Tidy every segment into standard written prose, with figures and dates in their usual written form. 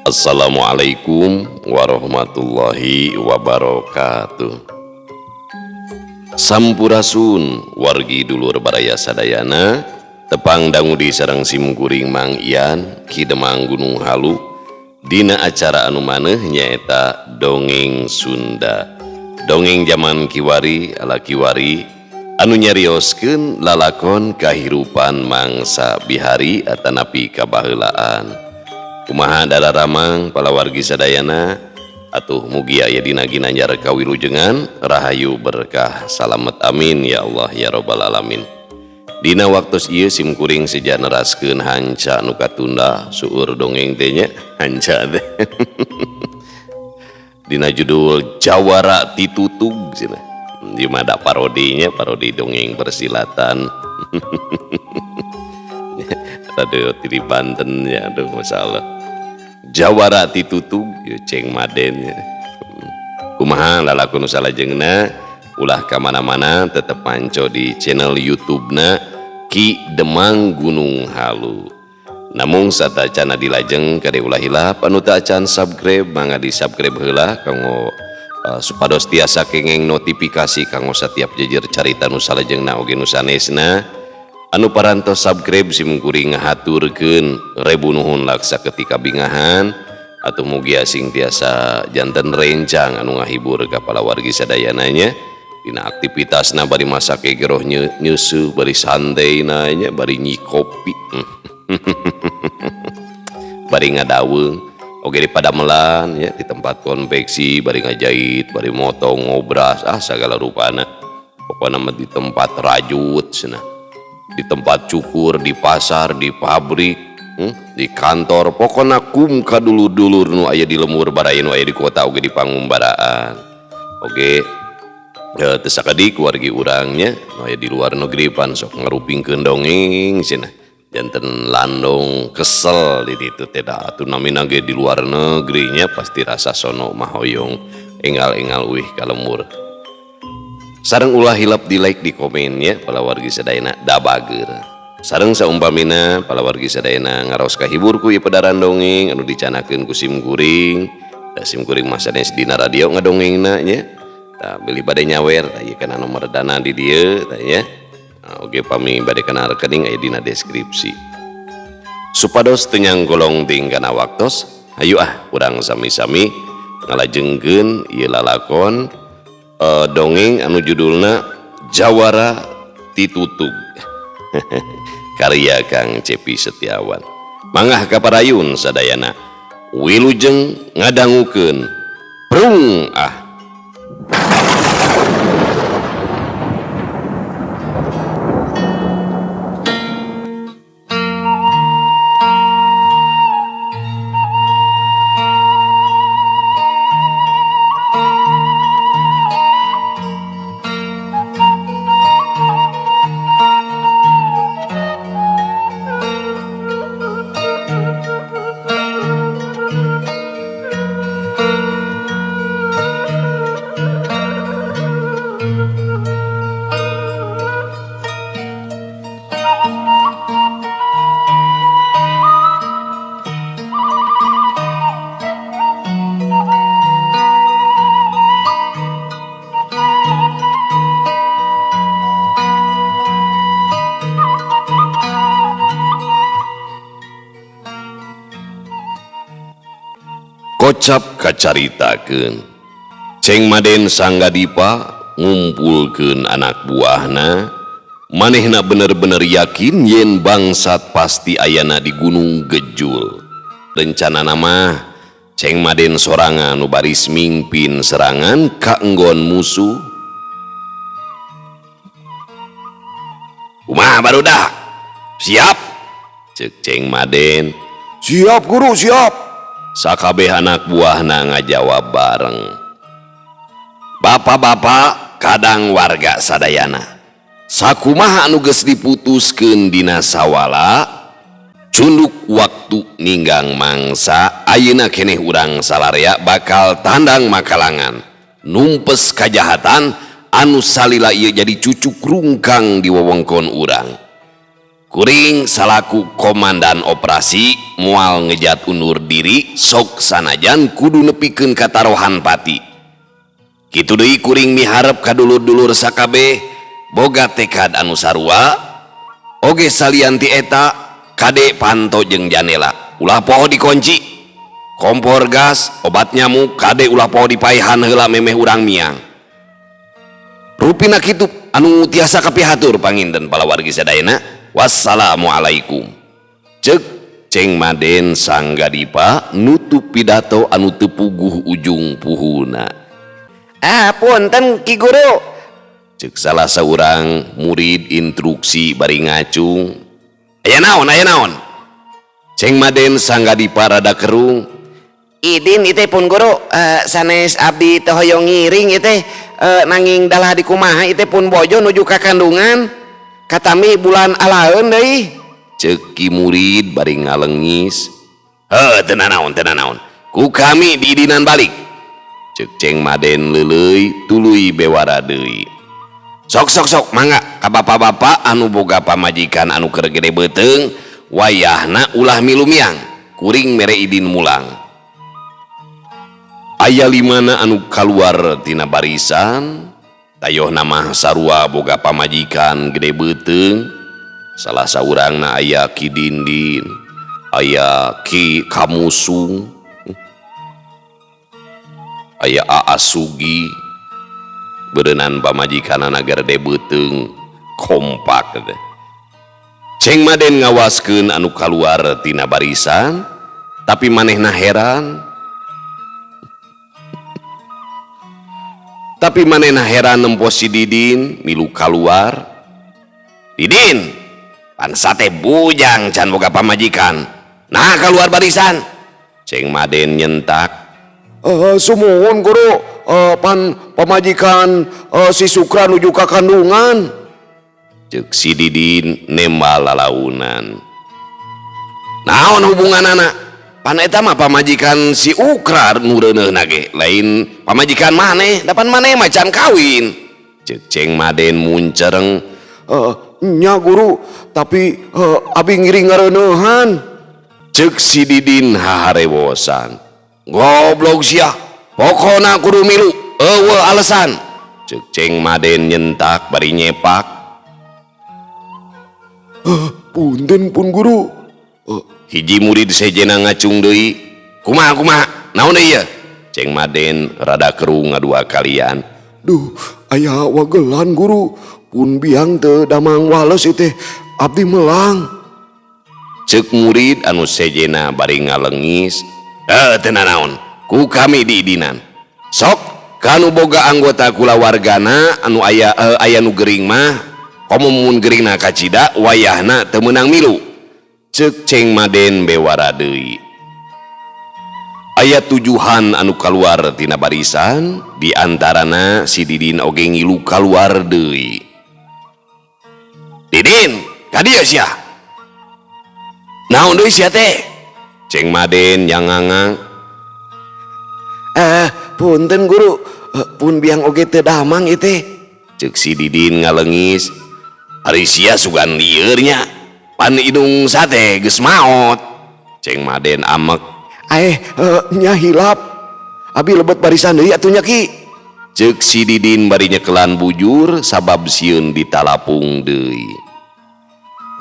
Assalamualaikum warahmatullahi wabarakatuh. Sampurasun wargi dulur baraya sadayana, tepang dangu di sareng simkuring Mang Ian Ki Demang Gunung Halu dina acara anu maneh nyaeta Dongeng Sunda. Dongeng jaman kiwari ala kiwari anu nyarioskeun lalakon kahirupan mangsa bihari atanapi kabaheulaan. Kumaha dararamang palawargi sadayana, atuh mugi aya dina ginanjar kawilujengan, rahayu berkah salamet, amin ya Allah ya robbal alamin. Dina waktos ieu sim kuring seja neraskeun hanca nu katunda seueur dongeng teh nya hanca teh. Dina judul Jawara Titutug cenah. Di mah da parodinya, parodi dongeng persilatan. Radio TV Banten ya, aduh masalah. Jawara Titutug ya, Ceng Maden ya. Kumaha lalakon nu salajengna, ulah ka mana-mana, tetep manco di channel YouTube-na Ki Demang Gunung Halu. Namung satacana dilajeng kade ulah hilap anu teu acan subscribe mangga di subscribe heula kanggo supados tiasa kengeng notifikasi kanggo satiap jejer carita nu salajengna oge nu sanesna. Anu parantos subscribe sim kuring ngahaturkeun rebu nuhun laksa ketika bingahan, atuh mugi asing tiasa janten rencang anu ngahibur ka palawargi sadayana nya dina aktivitasna bari masak geroh nyeuseuh bari santai nya bari nyikopi bari ngadaweung oge di padamelan ya, di tempat konveksi bari ngajahit bari motong ngobras sagala rupana pokona mah di tempat rajut cenah, di tempat cukur, di pasar, di pabrik, di kantor, pokona kum ka dulur-dulur nu aya di lemur baraya nu aya di kota oge di pangumbaraan. Oge ya, teu sakedik wargi urang nya nu aya di luar negeri pan sok ngarupingkeun dongeng cenah. Janten landong kesel di ditu teh da atuh namina ge di luar negeri nya pasti rasa sono mah hoyong enggal-enggal uih ka lemur. Sareng ulah hilap di like di komen ya palawargi sadayana da bager. Sareng saumpamina palawargi sadayana ngaraos kahibur ku ieu pedaran dongeng anu dicanakeun ku sim kuring. Da sim kuring mah sanes dina radio ngadongengna nya. Tah bilih bade nyawer tah ieu kana nomor dana di dieu tah nya. Nah, oge pami bade kana rekening aya dina deskripsi. Supados teu nyanggolong ting kana waktos, hayu ah urang sami-sami ngalajengkeun ieu lalakon dongeng anu judulna Jawara Titutug karya Kang Cepi Setiawan. Mangah kaparayun sadayana wilujeng ngadangukeun prung ah. Kocap kacaritakeun Ceng Maden Sanggadipa ngumpulkeun anak buahna, manehna bener-bener yakin yen bangsat pasti ayana di Gunung Gejul. Rencana mah Ceng Maden sorangan nu baris mingpin serangan ka enggon musuh. Kumaha barudak? Siap? Ceuk Ceng Maden. Siap guru, siap. Sakabeh anak buahna ngajawab bareng. Bapak-bapak kadang warga sadayana, sakumaha anu geus diputuskeun dina sawala, cunduk waktu ninggang mangsa ayeuna keneh urang salarea bakal tandang makalangan numpes kajahatan anu salila ieu jadi cucuk rungkang di wewengkon urang. Kuring salaku komandan operasi moal ngejat undur diri sok sanajan kudu nepikeun katarohan pati. Kitu deui kuring miharep ka dulur-dulur sakabeh boga tekad anu sarua oge salian ti eta kade panto jeung janela ulah poho dikunci kompor gas obat nyamuk kade ulah poho dipaehan heula memeh urang miang. Rupina kitu anu tiasa kapihatur panginten palawargi sadayana. Wassalamualaikum. Cek Ceng Maden Sanggadipa nutup pidato anu teu puguh ujung puhuna. Ah, punten Ki Guru. Cek salah saurang murid instruksi bari ngacung. Aya naon, aya naon? Ceng Maden Sanggadipa rada kerung. Idin ieu pun guru, sanes abdi teu hoyong ngiring ieu teh, nanging dalah di kumaha ieu teh pun bojo nuju ka kandungan. Katami bulan alaeun deui. Cek ki murid bari ngalengis. Heuh, teu nanaon, teu nanaon. Ku kami diidinan balik. Cek Ceng Maden leuleuy tuluy bewara deui. Sok sok sok mangga ka bapak-bapak anu boga pamajikan anu keur gede beuteung wayahna ulah milu miang. Kuring mere idin mulang. Aya limana anu kaluar tina barisan. Tayohna mah sarua boga pamajikan gede beuteung. Salah saurangna aya Ki Dindin, aya Ki Kamusung, aya Aa Sugi. Beureunan pamajikanana gede beuteung kompak teh. Ceng Maden ngawaskeun anu kaluar tina barisan, tapi manehna heran. Tapi manehna heran nempo si Didin milu kaluar. Didin, pan sate bujang can boga pamajikan. Nah kaluar barisan. Ceng Maden nyentak. Sumuhun guru, pan pamajikan si Sukra nuju ka kandungan. Ceuk si Didin nembal lalaunan. Naon hubunganana? Pan eta mah pamajikan si Ukra nu reuneuhna ge, lain pamajikan maneh, da pan maneh mah can kawin. Ceuk Ceng Maden muncereng. Nya guru, tapi abi ngiring ngareuneuhan. Ceuk si Didin haharewosan. Goblok sia, pokona kudu milu, eueuh alasan. Ceuk Ceng Maden nyentak bari nyepak. Punten pun guru. Hiji murid sejena ngacung deui. Kumaha kumaha? Naon deui ieu? Ceng Maden rada kerung ngadua kalian. Duh, aya wagelan guru. Pun biang teu damang wales ieu teh abdi melang. Ceuk murid anu sejena bari ngalengis. Teu nanaon. Ku kami diidinan. Sok kanu boga anggota kulawargana anu aya aya nu gering mah komo mun geringna kacida wayahna teu meunang milu. Ceuk Ceng Maden bewara deui. Aya tujuhan anu kaluar tina barisan, di antarana si Didin oge ngilu kaluar deui. Didin, ka dieu sia. Naon deui sia teh? Ceng Maden nyangangang. Punten guru, pun biang oge teu damang ieu teh. Ceuk si Didin ngalengis. Ari sia sugan lieur nya. Pan idung sate geus maot. Ceng Maden amek. Nya hilap. Abi lebet barisan deui atuh nya Ki. Ceuk si Didin bari nyekelan bujur sabab sieun ditalapung deui.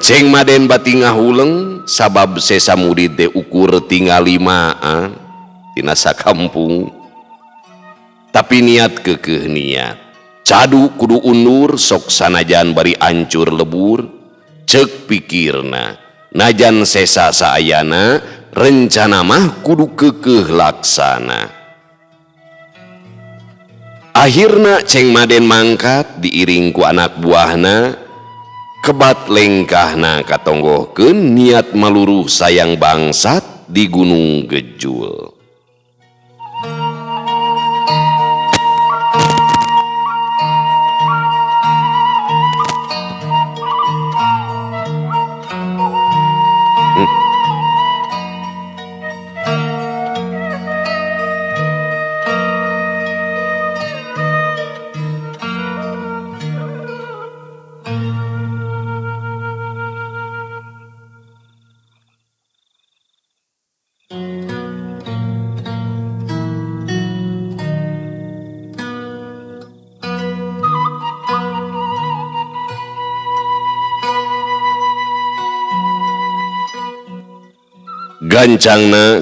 Ceng Maden bati ngahuleng sabab sesa murid teh ukur tinggal limaan tina sakampung. Tapi niat keukeuh niat. Cadu kudu undur sok sanajan bari ancur lebur. Ceuk pikirna najan sesa saayana rencana mah kudu keukeuh laksana. Akhirna Ceng Maden mangkat diiring ku anak buahna kebat lengkahna katonggohkeun niat maluruh sayang bangsat di Gunung Gejul. Gancangna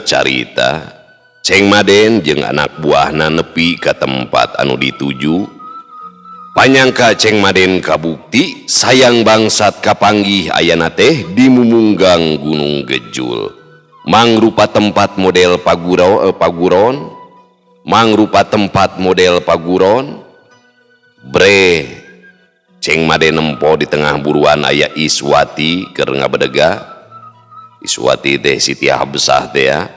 carita Ceng Maden jeung anak buahna nepi ka tempat anu dituju. Panyangka Ceng Maden kabukti sayang bangsat kapanggih ayana teh di Mumunggang Gunung Gejul. Mangrupa tempat model paguron, mangrupa tempat model paguron. Bre Ceng Maden nempo di tengah buruan aya Iswati keur ngabedega. Iswati teh Siti Habsah teh ya.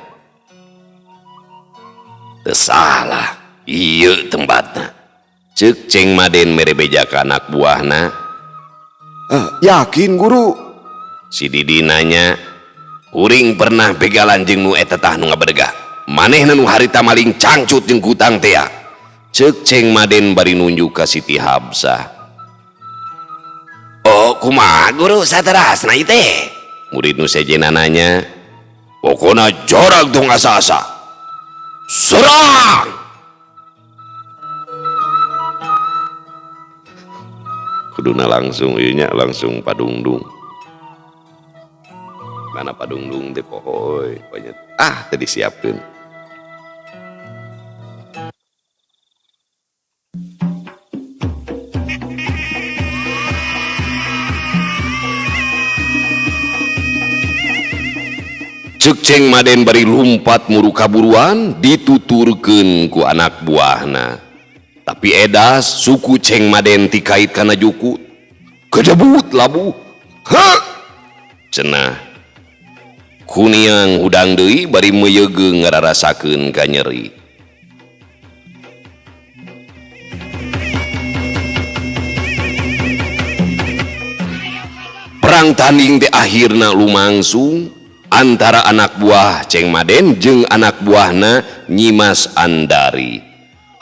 Teu salah ieu tempatna. Ceuk Ceng Maden mere beja ka anak buahna. Yakin guru? Si Didi nanya. Kuring pernah begalan jeung nu eta tah nu ngabedega. Manehna nu harita maling cangcut jeung kutang teh ya. Ceuk Ceng Maden bari nunjuk ka Siti Habsah. Oh, kumaha guru saterasna ieu teh? Murid nu sejenna nanya. Pokona jorag tong asa-asa. Serang! Kuduna langsung ieu nya, langsung padungdung. Mana padungdung teh poho euy, banyak. Ah, teu disiapkeun. Ceuk Ceng Maden bari lumpat muru kaburuan dituturkeun ku anak buahna. Tapi edas suku Ceng Maden tikait kana juku. Kedebut labu. Heh! Cenah. Kuniang hudang deui bari meuyeugeung ngararasakeun ka nyeri. Perang tanding teh akhirna lumangsung antara anak buah Ceng Maden jeung anak buahna Nyimas Andari.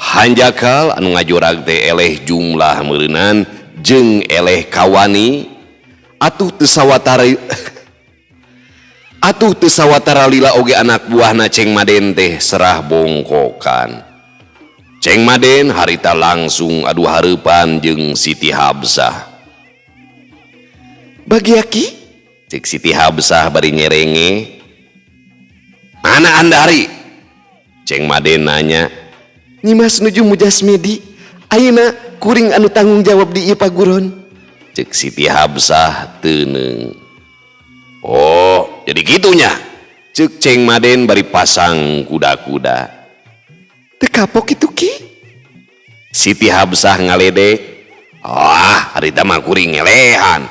Hanjakal anu ngajorag teh eleh jumlah meureunan jeung eleh kawani. Atuh teu sawatara atuh teu sawatara lila oge anak buahna Ceng Maden teh serah bongkokan. Ceng Maden harita langsung adu hareupan jeung Siti Habsah. Bagiaki cek Siti Habsah bari nyerenge. Mana Andari? Ceng Maden nanya. Nyimas nuju mujasmidi, ayeuna kuring anu tanggung jawab di ieu paguron. Cek Siti Habsah teuneung. Oh, jadi gitunya. Cek Ceng Maden bari pasang kuda-kuda. Teu kapok kitu ki? Siti Habsah ngaledek. Wah, harita mah kuring ngelehan.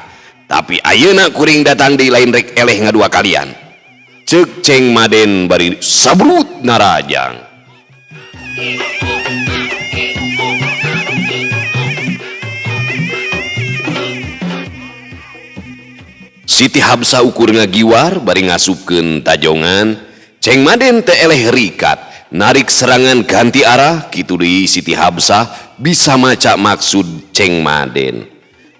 Tapi ayeuna kuring datang di lain rek eleh ngadua kalian. Cek Ceng Maden bari sabrut narajang. Siti Habsah ukur ngagiwar bari ngasupkeun tajongan. Ceng Maden teh eleh rikat, narik serangan ganti arah, kitu deui Siti Habsah bisa maca maksud Ceng Maden.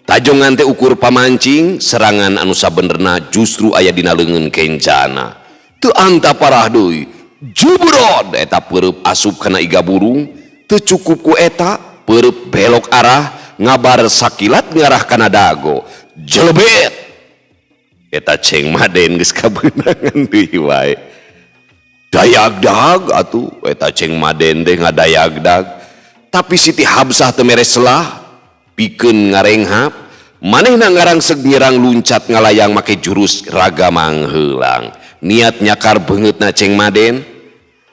Tajongan teh ukur pamancing, serangan anu sabenerna justru aya dina leungeun kencana. Teu anta parah deui, jubrod eta peureub asup kana iga burung, teu cukup ku eta peureub belok arah ngabar sakilat ngarah kana dago. Jelebet. Eta Ceng Maden geus kabeunangan deui wae. Dayagdag atuh eta Ceng Maden teh ngadayagdag. Tapi Siti Habsah teu mere selah, pikeun ngarenghap, manehna ngarangseg nyerang luncat ngalayang make jurus raga mangheulang. Niat nyakar beungeutna Ceng Maden.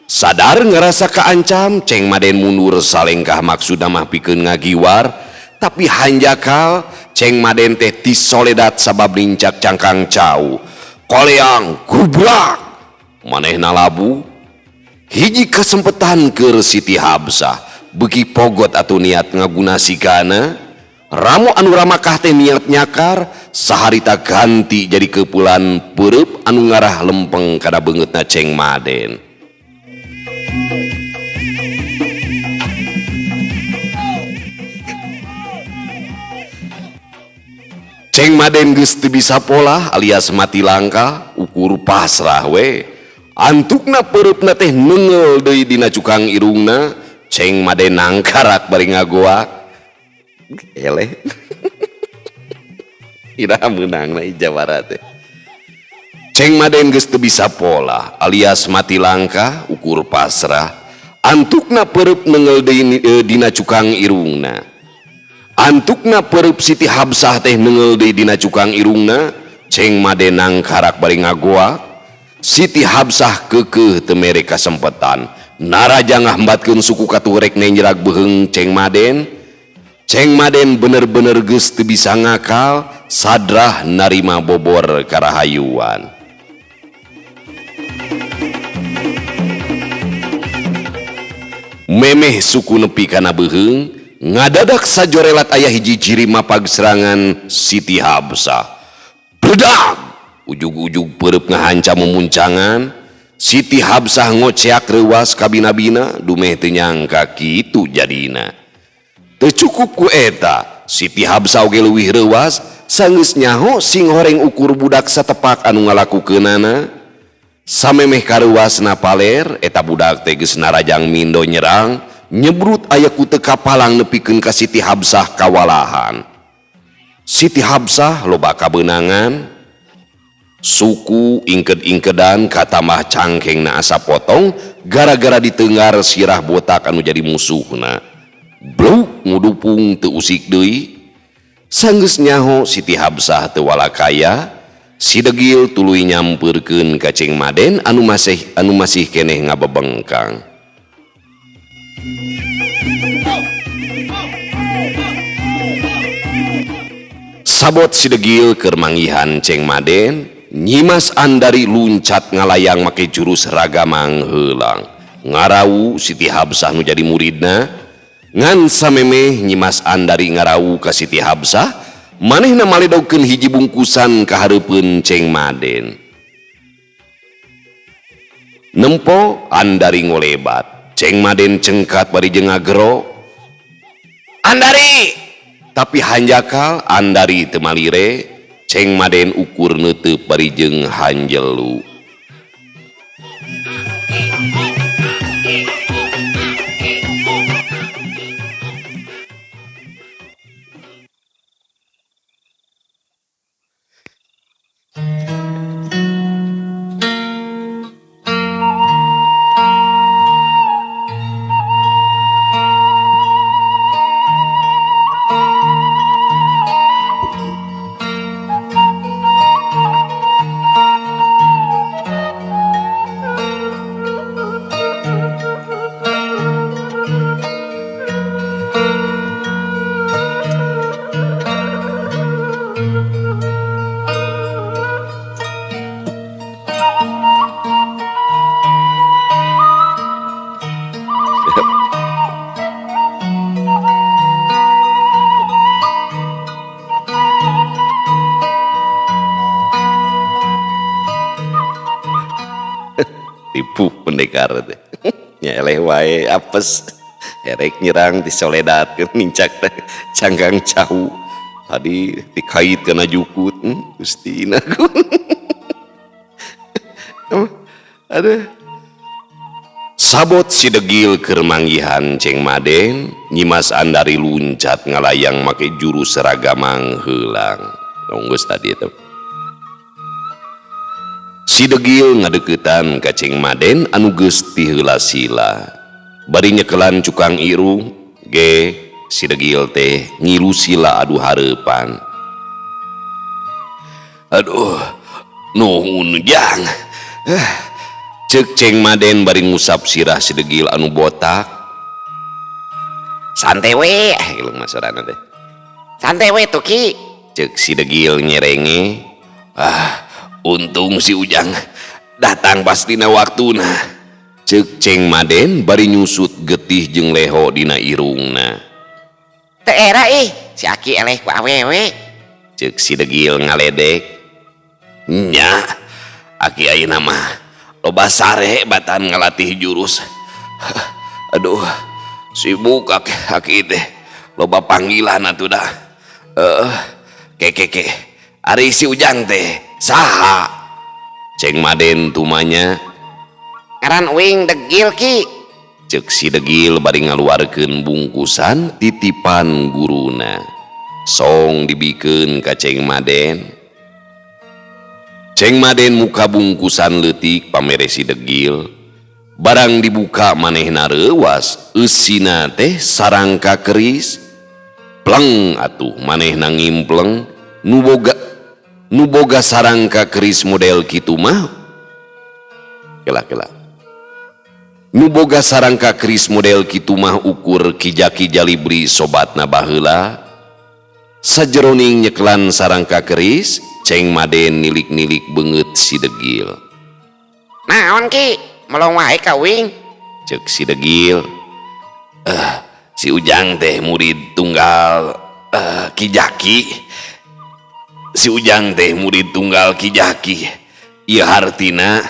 Sadar ngerasa kaancam, Ceng Maden mundur salengkah maksudna mah pikeun ngagiwar, tapi hanjakal Ceng Maden teh tisoledat sabab lincak cangkang cau. Koleang gubrak manehna labu. Hiji kesempetan keur Siti Habsah beuki pogot atuh niat ngagunasikana. Ramo anu ramakah teh niat nyakar saharita ganti jadi keupulan peureub anu ngarah lempeng kana beungeutna Ceng Maden. Ceng Maden geus teu bisa polah alias mati langkah ukur pasrah we. Antukna peureupna teh neunggeul deui dina cukang irungna, Ceng Maden nangkarak bari ngagoak. Eleh. Iraha meunangna jawara teh. Ceng Maden geus teu bisa pola alias mati langkah ukur pasrah. Antukna peureub neunggeul deui dina cukang irungna. Antukna peureub Siti Habsah teh neunggeul deui dina cukang irungna, Ceng Maden nangkarak bari ngagoak. Siti Habsah keukeuh teu mere kasempetan. Narajang ngambatkeun suku katuh rek nenjrag beuheung Ceng Maden. Ceng Maden bener-bener geus teu bisa ngakal, sadrah narima bobor karahayuan. Memeh suku nepi kana beuheung, ngadadak sajorelat aya hiji ciri mapag serangan Siti Habsah. Bredag! Ujug-ujug peureub ngahanca memuncangan. Siti Habsah ngoceak reuas kabina-bina, dumeh teu nyangka kitu jadina. Teu cukup ku eta, Siti Habsah oge leuwih reuas, sanggeus nyaho sing horeng ukur budak satepak anu ngalakukeunana. Samemeh kareuasna paler, eta budak teh geus narajang mindo nyerang, nyebrut aya ku teu kapalang nepikeun ka Siti Habsah kawalahan. Siti Habsah loba kabeunangan, suku ingked-ingkedan katamah cangkengna asa potong gara-gara ditenggar sirah botak anu jadi musuhna. Bluk ngudupung teu usik deui. Sanggeus nyaho Siti Habsah teu walakaya, si degil tuluy nyampeurkeun ka Ceng Maden anu masih keneh ngabebengkang. Sabot si degil keur manggihan Ceng Maden, Nyimas Andari luncat ngalayang make jurus raga mangheulang. Ngarawu Siti Habsah nu jadi muridna. Ngan samemeh Nyimas Andari ngarawu ka Siti Habsah, manehna maledogkeun hiji bungkusan ka hareupeun Ceng Maden. Nempo Andari ngolebat, Ceng Maden cengkat bari jeung ngagero. Andari! Tapi hanjakal Andari teu malire, Ceng Maden ukur neuteup bari jeung hanjelu. Tipu pendekar teh. Nyeleh wae apes. Erek nyerang disoledat nincak teh cangkang cau. Tadi dikait kana jukut, Gustina. Aduh. Sabot si degil keur manggihan Ceng Maden, Nyimas Andari luncat ngalayang make jurus seragam mangheulang. Geus tadi eta. Si degil ngadeukeutan ka Ceng Maden anu geus tiheula sila. Bari nyekelan cukang irung, ge si degil teh ngilu sila adu hareupan. Aduh, nuhun jang. Ceuk Ceng Maden bari ngusap sirah si degil anu botak. Santai we, geuleuh mah sorana teh. Santai we tuki, ceuk si degil nyerenge. Ah, untung si Ujang datang pas dina waktuna. Ceuk Ceng Maden bari nyusut getih jeung leho dina irungna. Teu era ih, si Aki eleh ku awewe. Ceuk si degil ngaledek. Nya, Aki ayeuna mah loba sare batan ngalatih jurus. Aduh, sibuk aki teh. Loba panggilan atuh dah. Ke. Ari si Ujang teh saha? Ceng Maden tumanya. Ngaran uing degil Ki. Cek si degil bari ngaluarkeun bungkusan titipan guruna. Song dibikeun ka Ceng Maden. Ceng Maden muka bungkusan leutik pamere si degil. Barang dibuka manehna reuwas, eusina teh sarangka keris. Pleng atuh manehna ngimpleng nu boga sarangka keris model kitu mah. Kela-kela. Nu boga sarangka keris model kitu mah ukur Ki Jaki Jalibri sobatna baheula. Sajeroning nyekelan sarangka keris, Ceng Maden nilik-nilik beungeut si degil. Naon Ki? Melong wae ka uing. Cek si degil. Si Ujang teh murid tunggal Ki Jaki. Si Ujang teh murid tunggal Ki Jaki. Ieu hartina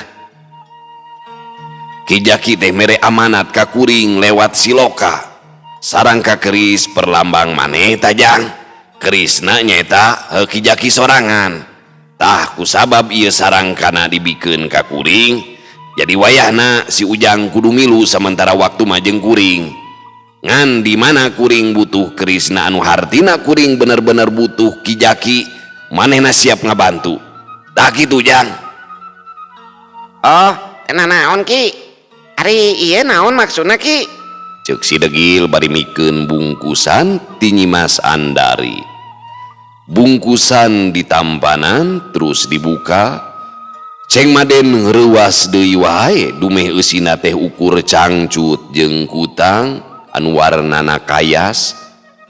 Ki Jaki teh mere amanat ka kuring lewat siloka. Sarangka keris perlambang maneh tajang. Kerisna nyaeta Ki Jaki sorangan. Tah kusabab ieu sarangkana dibikeun ka kuring, jadi wayahna si Ujang kudu milu sementara waktu mah jeung kuring. Ngan di mana kuring butuh kerisna anu hartina kuring bener-bener butuh Ki Jaki, manehna siap ngabantu. Tah kitu Jang. Oh, teu naon Ki? Ari ieu naon maksudna Ki? Ceuk si degil bari mikeun bungkusan ti Nyimas Andari. Bungkusan ditampanan terus dibuka. Ceng Maden reuwas deui wae dumeh eusina teh ukur cangcut jeung kutang anu warnana kayas.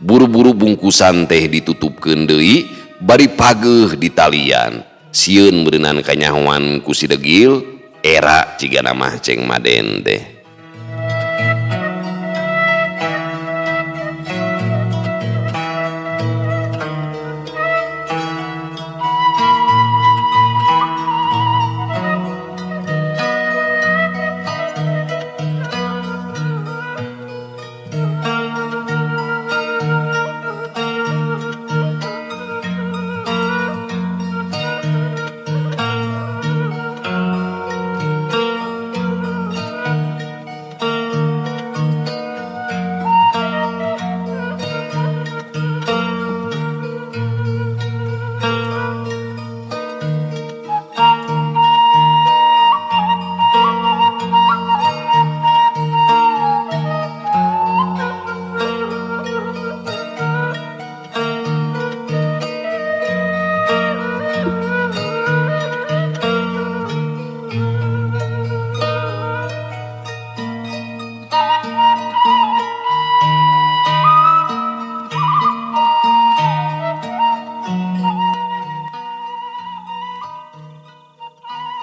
Buru-buru bungkusan teh ditutupkeun deui bari pageuh di talian. Sieun beureunan kanyahoan ku si degil, era cigana mah Ceng Maden teh.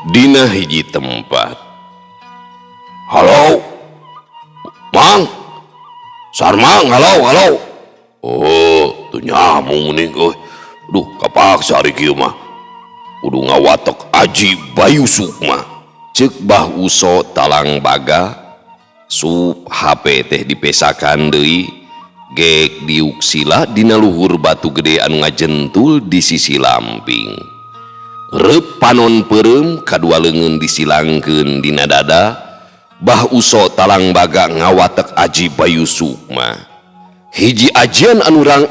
Dina hiji tempat. Halo, Mang, Sarmang, halo, halo. Oh, tuh nyamung nih, euy. Duh, kapaksa ari kieu mah. Kudu ngawatek Aji Bayu Sukma. Ceuk Bah Uso talang baga, sup HP teh dipesakan deui, gek diuk sila dina luhur batu gede anu ngajentul di sisi lamping. Reup panon peureum kadua leungeun disilangkeun dina dada, Bah Uso talang baga ngawatek Aji Bayu Sukma. Hiji ajian anu rang,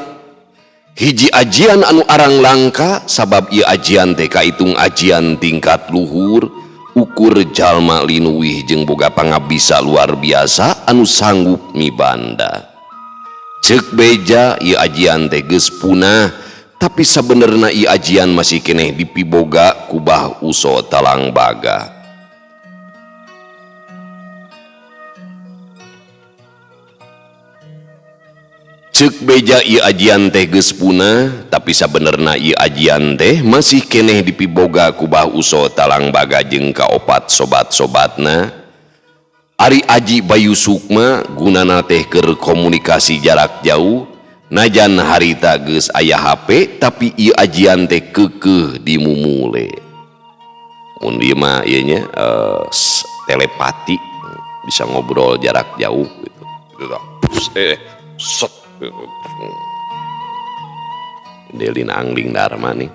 hiji ajian anu arang langka sabab ieu ajian teh kaitung ajian tingkat luhur, ukur jalma linuwih jeung boga pangabisa luar biasa anu sanggup mibanda. Ceuk beja ieu ajian teh geus punah, tapi sabenerna ieu ajian masih keneh dipiboga ku Bah Uso talang baga. Ceuk beja ieu ajian teh geus punah, tapi sabenerna ieu ajian teh masih keneh dipiboga ku Bah Uso talang baga jeung kaopat sobat-sobatna. Ari Aji Bayu Sukma gunana teh keur komunikasi jarak jauh, najan harita geus aya HP tapi ieu ajian teh keukeuh dimumule. Mun ieu mah ieu nya telepati, bisa ngobrol jarak jauh gitu. Gitu tah. Set. Delina Angling Dharma nih.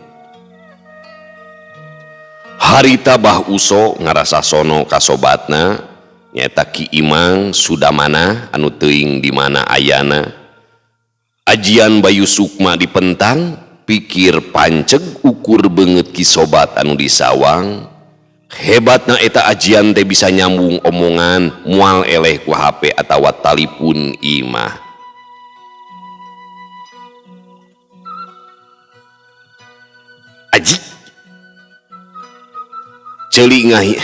Harita Bah Uso ngarasa sono ka sobatna nyaeta Ki Imang Sudamana anu teuing di mana ayana. Ajian Bayu Sukma dipentang, pikir panceg ukur beungeut ki sobat anu disawang. Hebatna eta ajian teh bisa nyambung omongan moal eleh ku HP atawa talipun imah. Aji ceuli ngahi.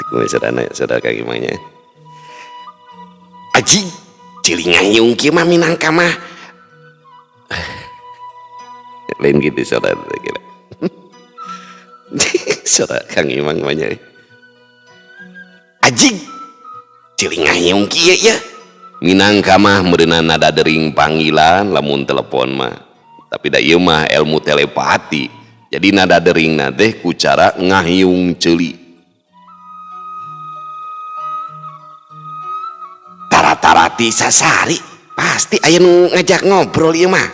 Dikumaha sarana sadar ka gimana? Aji ceuli ngahiung kieu mah minangka mah. Lain gitu saudara kira. Saudara Kang Imang banyak. Aji ceuli ngahiung kieu ya. Minangka mah meureunna nada dering panggilan lamun telepon mah. Tapi da ieu mah ilmu telepati. Jadi nada deringna teh ku cara ngahiung ceuli. Tara-tarati sasari pasti aya nu ngajak ngobrol ieu mah.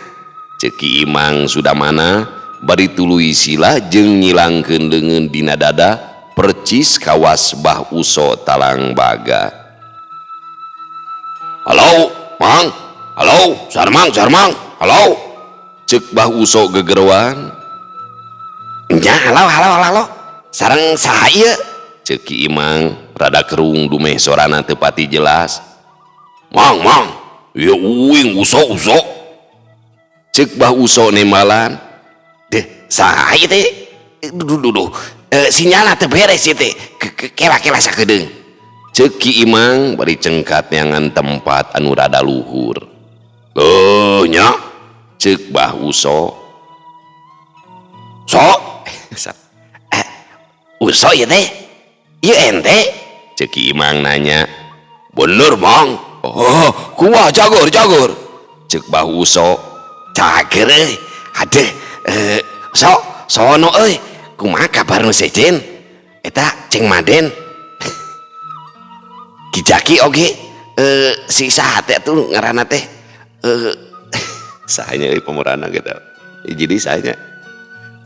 Ceuk Ki Imang Sudamana bari tuluy sila jeung nyilangkeun leungeun dina dada percis kawas Bah Uso talang baga. Halo, Mang. Halo, Sarmang, Sarmang. Halo. Ceuk Bah Uso gegeroan. Nya, halo, halo, halo. Sareng saha ieu? Ceuk Ki Imang rada kerung dumeh sorana teu pati jelas. Mang, Mang. Ieu uing Uso, Uso. Ceuk Bah Uso nembalan. Deh, saha ieu teh? Duh, duh, duh. Sinyalna teu beres ieu teh. Kela-kela sakedeung. Ceuk Ki Imang bari cengkat neangan tempat anu rada luhur. Heuh nya, ceuk Bah Uso. Sok. Uso ieu teh? Ieu ente? Ceuk Ki Imang nanya. Bener, Mang. Oh, kumaha jagur, jagur. Ceuk Bah Uso. Cager euy. Adeh, sok sono euy. Kumaha kabar nu sejen? Eta Ceng Maden. Ki Jaki oge si saha teh atuh ngaranna teh? Sahanya euy pemeranna gitu. Jadi sahanya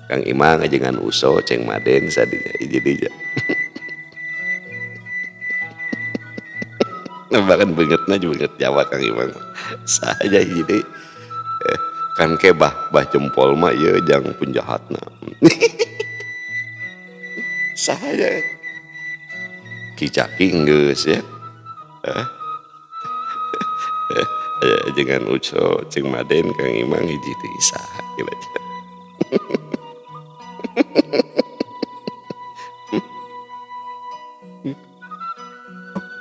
Kang Imang ajengan Uso Ceng Maden sadinya jadi ja. Bahkan beungeutna juga beungeut Jawa Kang Imang. Saha jadi kan ke bah jempol mah ieu jang penjahatna. Saha Ki Jaki geus ya. Jangan Uso Ceng Maden Kang Imang hiji teh saha gila.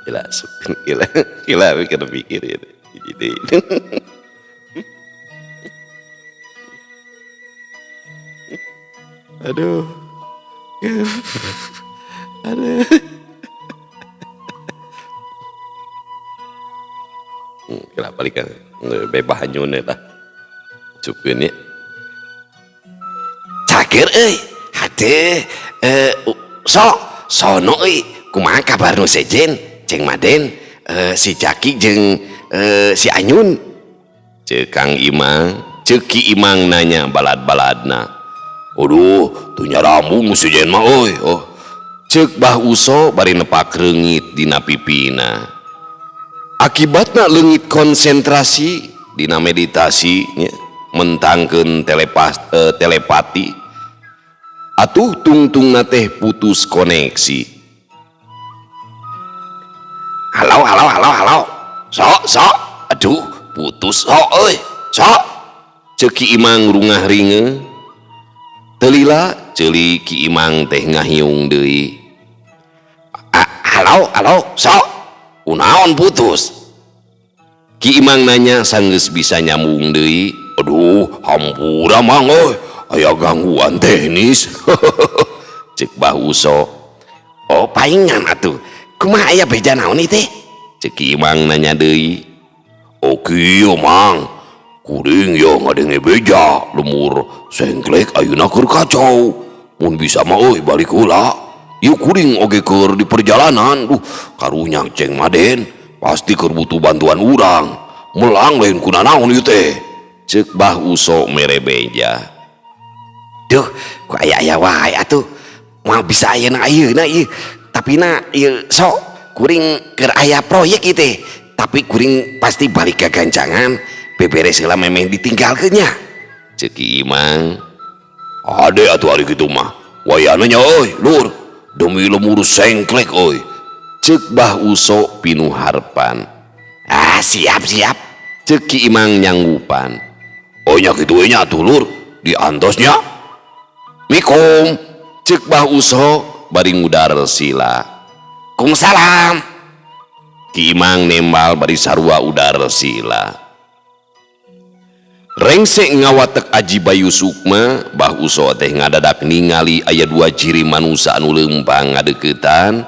Gila, gila, gila, pikir-pikir ya. Jadi aduh. Aduh. Kira balik kan bebas hanyun eta. Cupkeun ya. Cager euy. Hade sok sono euy. Kumaha kabar nu sejen? Ceng Maden, si Jaki jeung si Anyun. Ceuk Kang Imang, ceuk Ki Imang nanya balad-baladna. Aduh, teu nyarambung si Jen mah euy. Oh. Ceuk Bah Uso bari nepak reungit dina pipina. Akibatna leungit konsentrasi dina meditasi nya, mentangkeun telepati. Atuh tungtungna teh putus koneksi. Halo, halo, halo, halo. Sok, sok. Aduh, putus sok euy. Sok. Ceuk Ki Imang rungah ringe. Teu lila ceuli Ki Imang teh ngahiung deui. Halo, halo, sok. Kunaon putus? Ki Imang nanya sanggeus bisa nyambung deui. Aduh, hampura Mang euy. Aya gangguan teknis. Ceuk Bah Uso. Oh, paingan atuh. Kumaha aya beja naon ieu teh? Ceuk Ki Imang nanya deui. Oh kieu Mang. Kuring yo ngadenge beja lemur sengklek ayeuna keur kacau. Mun bisa mah euy balik heula. Ieu kuring oge keur di perjalanan. Duh, karunya Ceng Maden pasti keur butuh bantuan urang. Melang lain kuna naon ieu teh. Ceuk Bah Uso mere beja. Duh, ku aya-aya wae atuh. Moal bisa ayeuna ayeuna ieu. Tapi na ieu sok kuring keur aya proyek ieu teh. Tapi kuring pasti balik gagancangan beberes heula memeh ditinggalkeun nya. Ceuk Ki Imang. Ade atuh ari kitu mah. Wayahna nya euy, Lur. Demi lemur sengklek euy. Ceuk Bah Uso pinuh harepan. Ah, siap siap. Ceuk Ki Imang nyanggupan. Oh nya kitu we nya atuh Lur. Diantos nya. Mikum. Ceuk Bah Uso bari ngudar sila. Kumsalam. Ki Imang nembal bari sarua udar sila. Rengse ngawatek Aji Bayu Sukma, Bah Uso teh ngadadak ningali aya dua ciri manusa anu leumpang ngadeukeutan.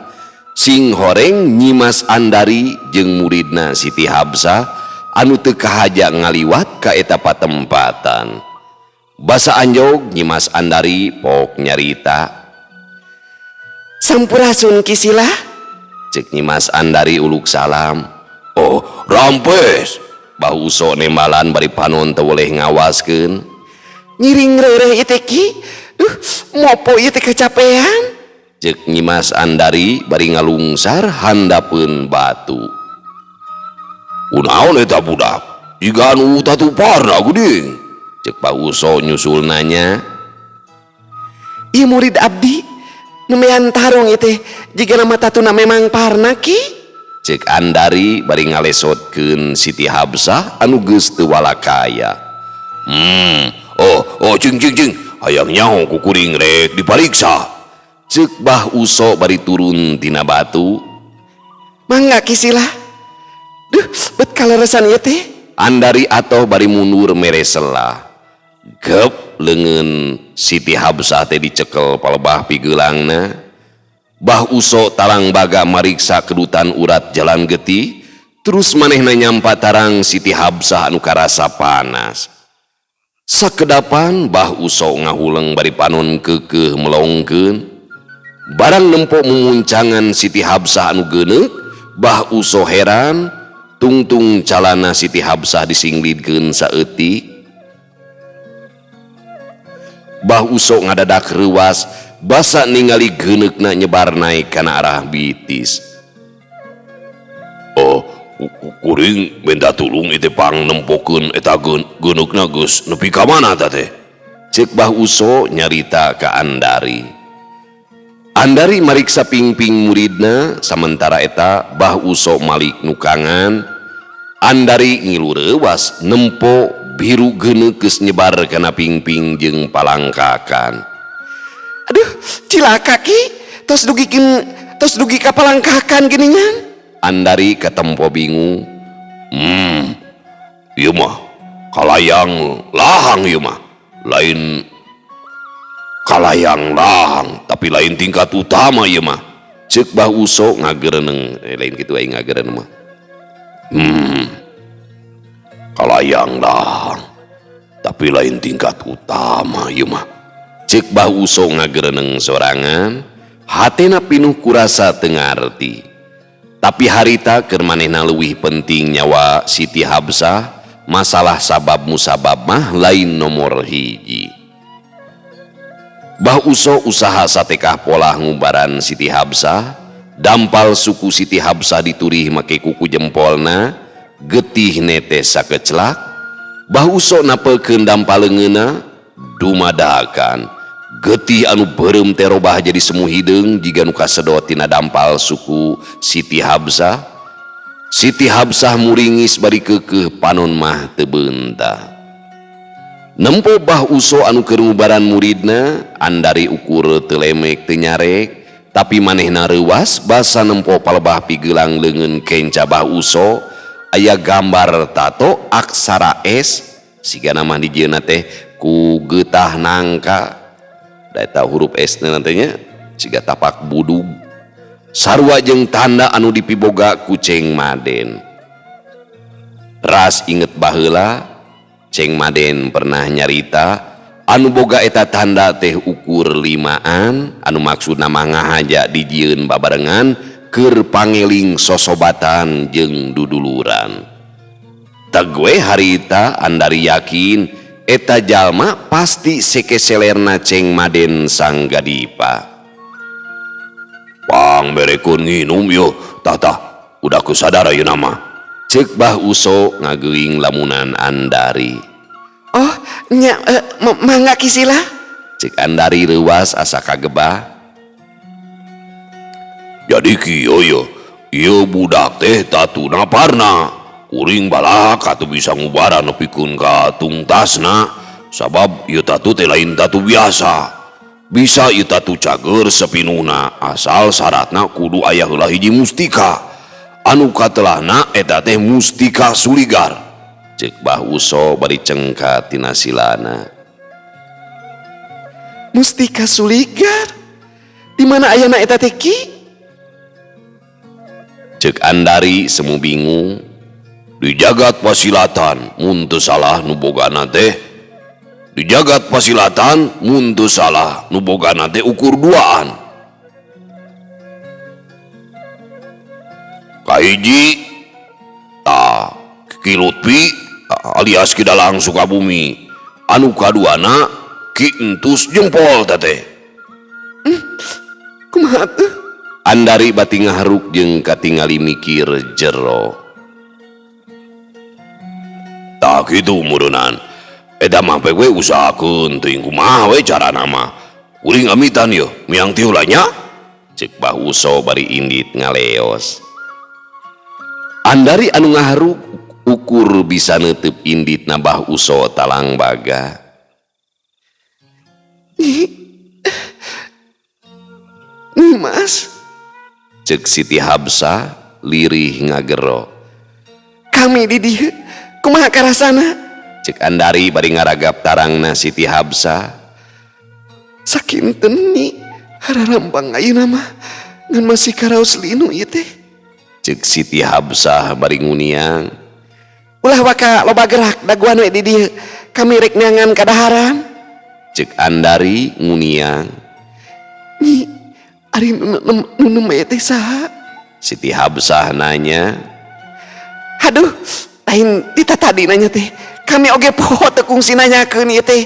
Sing horeng Nyimas Andari jeung muridna Siti Habsah anu teu kahaja ngaliwat ka eta patempatan. Basa anjog Nyimas Andari pok nyarita. Sampurasun Ki Sila. Ceuk Nyimas Andari uluk salam. Oh, rampes. Bah Uso nembalan bari panon teu boleh ngawaskeun. Ngiring reureuh ieu teh Ki. Duh, mopo ieu teh kacapean. Ceuk Nyimas Andari bari ngalungsar handapeun batu. Kunaon eta budak? Jiga anu tatuparna geuning. Ceuk Bah Uso nyusul nanya. Ieu murid abdi nemean tarung ieu teh jiga nama tatuna memang parna Ki. Ceuk Andari bari ngalesotkeun Siti Habsah anu geus teu walakaya. Oh, oh cing cing cing, hayang nyaho ku kuring rek dipariksa. Ceuk Bah Uso bari turun tina batu. Mangga Ki Sila. Duh, bet kaleresan ieu teh. Andari atoh bari mundur mere selah. Gep leungeun Siti Habsah teh dicekel palebah pigeulangna. Bah Uso talang baga mariksa kedutan urat jalan getih, terus manehna nyampa tarang Siti Habsah anu karasa panas. Sakedapan Bah Uso ngahuleng bari panon keukeuh melongkeun. Barang nempo mumuncangan Siti Habsah anu geuneuk, Bah Uso heran, tungtung calana Siti Habsah disinglidkeun saeutik. Bah Uso ngadadak reuas basa ningali geuneukna nyebar naik kana arah bitis. Oh, kuring minta tulung ieu teh pang nempokeun eta geuneukna geus nepi ka mana ta teh? Ceuk Bah Uso nyarita ka Andari. Andari mariksa pingping muridna, samentara eta Bah Uso malik nukangan. Andari ngilu reuwas nempo biru geuneuk geus nyebar kana pingping jeung palangkakan. Aduh, cilaka Ki, tos dugikeun, tos dugi ka palangkakan geuningan. Andari katempo bingung. Ieu mah kalayang lahang ieu mah. Lain kalayang lahang, tapi lain tingkat utama ieu mah. Ceuk Bah Uso ngagereneng, lain kitu aing ngagereneng mah. Kalayang lahang, tapi lain tingkat utama ieu mah. Ceuk Bah Uso ngagereneng sorangan, hatena pinuh kurasa teu ngarti. Tapi harita keur manehna leuwih penting nyawa Siti Habsah, masalah sabab musabab mah lain nomor hiji. Bah Uso usaha satekah polah ngubaran Siti Habsah, dampal suku Siti Habsah diturih make kuku jempolna, getih netes sakeclak. Bah Uso napelkeun dampal leungeunna, dumadakan getih anu beureum teh robah jadi semu hideung jiga nu kasedot tina dampal suku Siti Habsah. Siti Habsah muringis bari keukeuh panon mah teu beunta. Nempo Bah Uso anu keur ngubaran muridna, Andari ukur teu lemek teu nyarek, tapi manehna reuwas basa nempo palebah pigelang leungeun kenca Bah Uso aya gambar tato aksara S sigana mah dijieunna teh ku getah nangka. Da eta huruf S na nantinya siga tapak budug. Sarua jeung tanda anu dipiboga ku Ceng Maden. Ras inget baheula Ceng Maden pernah nyarita anu boga eta tanda teh ukur 5an anu maksudna mah ngahaja dijieun babarengan keur pangeling sosobatan jeung duduluran. Tag we harita Andari yakin Eta jalma pasti sekeselerna Ceng Maden Sanggadipa. Pang berekeun nginum yo, tah tah, udah kusadar ayeuna mah. Ceuk Bah Uso ngageuing lamunan Andari. Oh, nya mangga Ki Sila. Ceuk Andari leuwas asa kagebah. Jadi kieu yo, ieu budak teh tatuna parna. Kuring balak atuh bisa ngubaran nepikeun ka tungtasna, sabab ieu tatu teh lain tatu biasa. Bisa ieu tatu cager sepinuhna, asal syaratna kudu aya heula hiji mustika. Anu katelahna eta teh mustika suligar. Ceuk Bah Uso bari cengkat tina silana. Mustika suligar? Di mana ayana eta teh Ki? Ceuk Andari semu bingung. Di jagat pasilatan mun teu salah nu bogana teh. Di jagat pasilatan mun teu salah nu bogana teh ukur duaan. Kahiji tah Ki Lutfi alias Ki Dalang Sukabumi. Anu kaduana Ki Entus Jempol teh. Kumaha tuh? Andari bati ngaharuk jeung katingali mikir jero. Tah kitu mureunan. Eta mah we usahakeun teuing kumaha we carana mah. Kuring amitan yeuh, miang ti heula nya. Ceuk Bah Uso bari indit ngaleos. Andari anu ngaharuk ukur bisa neuteub indit na Bah Uso talang baga. Nyi Mas. Ceuk Siti Habsah lirih ngagero. Kami di dieu kumaha karasana? Ceuk Andari bari ngaragap tarangna Siti Habsah. Sakinten nyi hararambang ayeuna mah ngan masih karaos linu ieu teh. Ceuk Siti Habsah bari nguniang. Ulah waka loba gerak daguan we di dieu. Kami rek neangan kadaharan. Ceuk Andari nguniang. Nyi, ari nu nembe teh saha? Siti Habsah nanya. Aduh, lain tita tadi nanya teh. Kami oge poho teu kungsi nanyakeun ieu teh.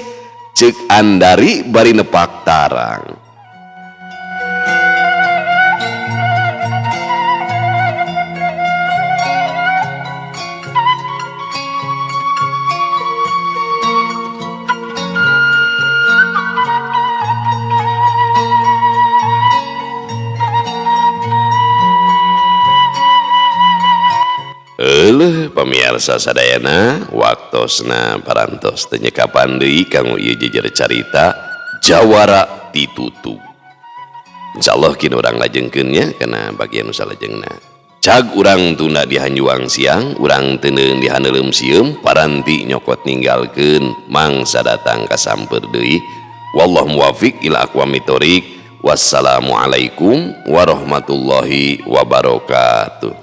Ceuk Andari bari nepak tarang. Euleuh pamirsa sadayana, waktosna parantos teu nyekapan deui kanggo ieu jejer carita Jawara Titutug. Insyaallah kini urang lajengkeun nya kana bagian nu salajengna. Cag urang tunda di hanjuang siang, urang teuneun di haneuleum sieum, paranti nyokot ninggalkeun mangsa datang kasamper deui. Wallahu muwafiq ila aqwamit thoriq. Wassalamualaikum warahmatullahi wabarakatuh.